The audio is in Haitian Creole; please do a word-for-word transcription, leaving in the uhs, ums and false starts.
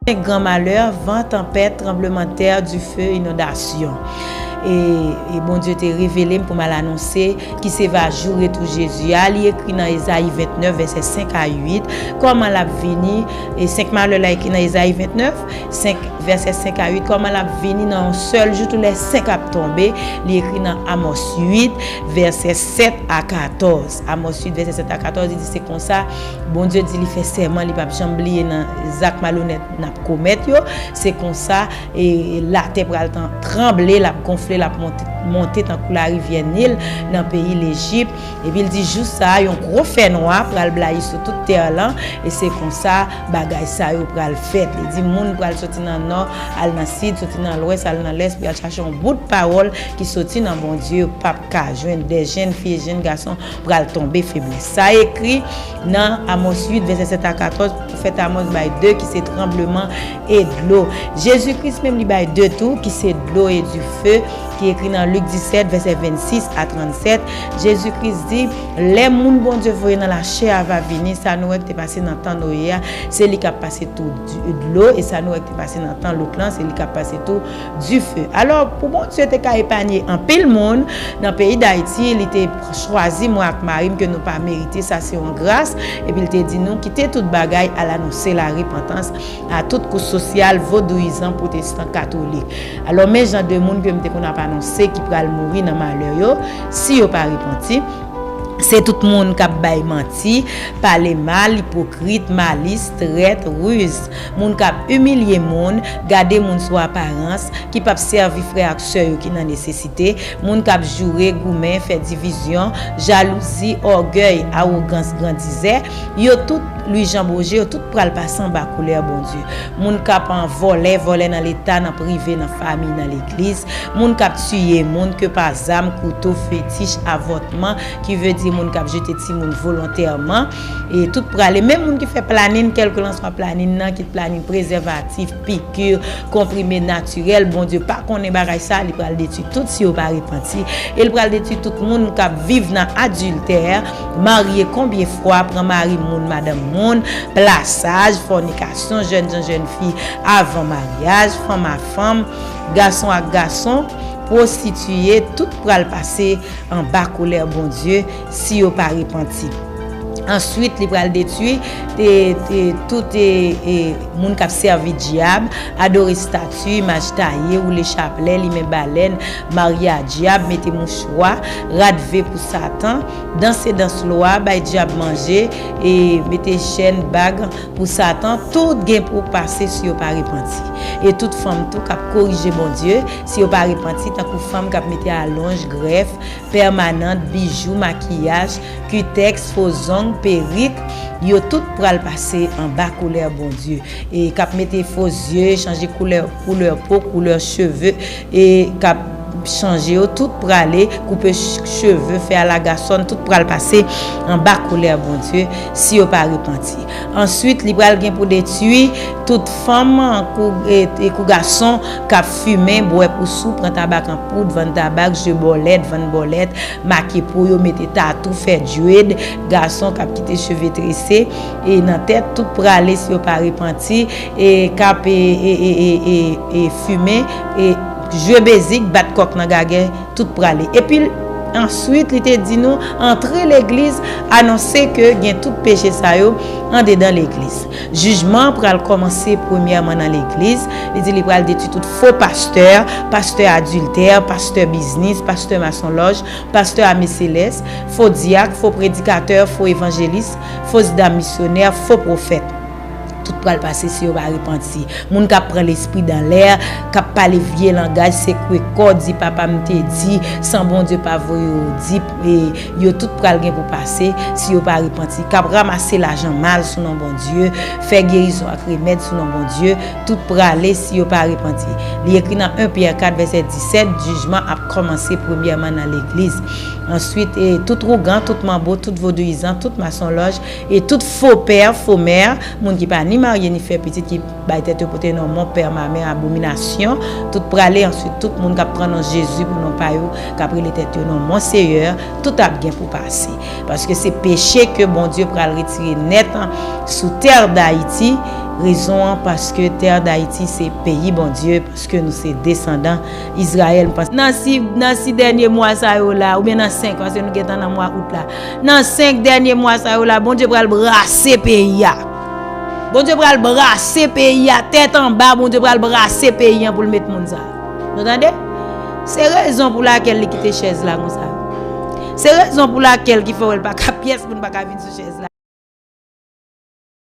Senk gran malè, van, tanpèt, tranblemanntè, dife, inondasyon. E, e Bondye te revele m pou m al anonse ki se va jou retou Jezi a. Li ekri nan Ezayi vennèf, vèsè senk a uit, kòman l ap vini. E senk malè la ekri nan Ezayi vennèf, senk, vèsè senk a uit, kòman l ap vini nan yon sèl jou, tou lè senk ap tonbe. Li ekri nan Amòs uit, vèsè sèt a katòz. Amòs uit, vèsè sèt a katòz, li di se konsa, Bondye di li fè sèman, li p ap janm bliye nan zak malonèt n ap komèt yo. Se konsa, e, latè pral tan-, tranble, l ap gonfle, l ap monte, monte tankou larivyè Nil nan peyi Lejip. Epi l di, jou sa a, yon gwo fènwa pral blayi sou tout tè lan, e se konsa bagay sa yo pral fèt. Li di, moun pral soti nan nò, al nan sid, soti nan lwès, al nan lès, pou y al chache yon bout pawòl ki soti nan Bondye, yo p ap ka jwenn. De jenn fi e jenn gason pral tonbe feblès. Sa ekri nan Amòs uit, vèsè sèt a katòz, pwofèt Amòs bay de ki se tranbleman e dlo. Jezi Kris menm li bay de tou, ki se dlo e dife, ki ekri nan Lik disèt, vèsè vennsis a trannsèt. Jezi Kris di, lè moun Bondye voye nan lachè a va vini, sa nou wè ki te pase nan tan Noye a, se li k ap pase tou di-, dlo, e sa nou wè ki te pase nan tan Lòt lan, se li k ap pase tou dife. Alò, pou Bondye te ka epanye anpil moun nan peyi Dayiti, li te chwazi mwen ak mari m ke nou pa merite, sa se yon gras, epi l te di nou, kite tout bagay, al anonse larepantans a tout kouch sosyal, vodouyizan, pwotestan, katolik. Alò, men jan de moun ke m te konn ap anonse ki pral mouri nan malè yo, si yo pa repanti. Se tout moun k ap bay manti, pale mal, ipokrit, malis, trèt, riz, moun k ap imilye moun, gade moun sou aparans, ki p ap sèvi frè ak sè yo ki nan nesesite, moun k ap joure, goumen, fè divizyon, jalouzi, ògèy, awogans, grandizè, yo tout, Lwi Jan Boje, yo tout pral pase anba koulè Bondye. Moun k ap an vòlè, vòlè nan leta, nan prive, nan famiy, nan legliz. Moun k ap tiye moun, ke pa zam, kouto, fetich, avòtman, ki vle di moun k ap jete timoun volontèman. E tout prale, menm moun ki fè planin, kèlkelanswa planin nan, kit planin prezèvatif, piki, konprime natirèl, Bondye pa konnen bagay sa, li pral detwi tout si yo pa repanti. E l pral detwi tout moun k ap viv nan adiltè, marye konbyen fwa, pran mari moun, madanm moun, plasaj, fònikasyon, jèn jan, jèn fi avan maryaj, fanm a fanm, gason ak gason, pwostitiye, tout pral pase anba kolè Bondye si yo pa repanti. Answit, li pral detwi, e, e, tout, e, e, moun k ap sèvi dyab, adore estati, imaj taye, woule chaplè, limen balèn, marye a dyab, mete mouchwa, rad ve pou Satan, danse dans lwa, bay dyab manje, e mete chèn, bag pou Satan, tout gen pou pase si yo pa repanti. E tout fanm tou k ap korije Bondye, si yo pa repanti, tankou fanm k ap mete alonj, grèf, pèmanant, bijou, makiyaj, kitèks, fo zong, perik, yo tout pral pase anba kolè Bondye. E k ap mete fo zye, chanje koulè, koulè po, koulè cheve, e k ap chanje yo, tout prale, koupe ch-, cheve, fè alagasòn, tout pral pase anba kolè Bondye, si yo pa repanti. Answit, li pral gen pou detwi tout fanm, kou, e, e kou gason k ap fimen, bwè pou sou, pran tabak an poud, vann tabak, jwe bòlèt, vann bòlèt, make po yo, mete tatou, fè dread, gason k ap kite cheve trese, e nan tèt, tout prale si yo pa repanti, e k ap, e, e, e, e, e, e fimen, e jwe bezik, bat kòk nan gagè, tout prale. Epi, answit, li te di nou, antre legliz, anonse ke gen tout peche sa yo andedan legliz. Jijman an pral kòmanse premyèman nan legliz. Li di li pral detwi tout fo pastè, pastè adiltè, pastè biznis, pastè masonlòj, pastè ame selès, fo dyak, fo predikatè, fo evanjelis, fo dam misyonè, fo pwofèt. Tout pral pase si yo pa repanti. Moun k ap pran lespri dan lè, k ap pale vye langaj, sekwe kò, di papa m te di, san Bondye pa voye yo di, e yo tout pral gen pou pase si yo pa repanti. K ap ranmase lajan mal sou non Bondye, fè gerizon ak remèd sou non Bondye, tout prale si yo pa repanti. Li ekri nan en Pyè kat vèsè disèt, jijman ap kòmanse premyèman nan legliz. Answit, e tout ougan, tout manbo, tout vodouyizan, tout masonlòj, e tout fo pè, fo mè, moun ki pa ni marye ni fè pitit, ki bay tèt yo pote non mon pè, mamè, abominasyon, tout prale, answit tout moun k ap pran non Jezi pou non pa yo, k ap rele tèt yo non Monseyè, tout ap gen pou pase. Paske se peche ke Bondye pral retire nèt sou tè Dayiti, Rezon an, paske tè Dayiti se peyi Bondye, paske nou se desandan Izrayèl. Nan si, nan si dènye mwa sa yo la, oubyen nan senk, paske nou gentan nan mwa out la. Nan senk dènye mwa sa yo la, Bondye pral brase peyi a. Bondye pral brase peyi a, tèt anba, Bondye pral brase peyi an pou l met moun sa. Nou tande? Se rezon pou lakèl li kite chèz la konsa. Se rezon pou lakèl ki fè w wè l pa ka, pyès moun pa ka vin sou chèz la.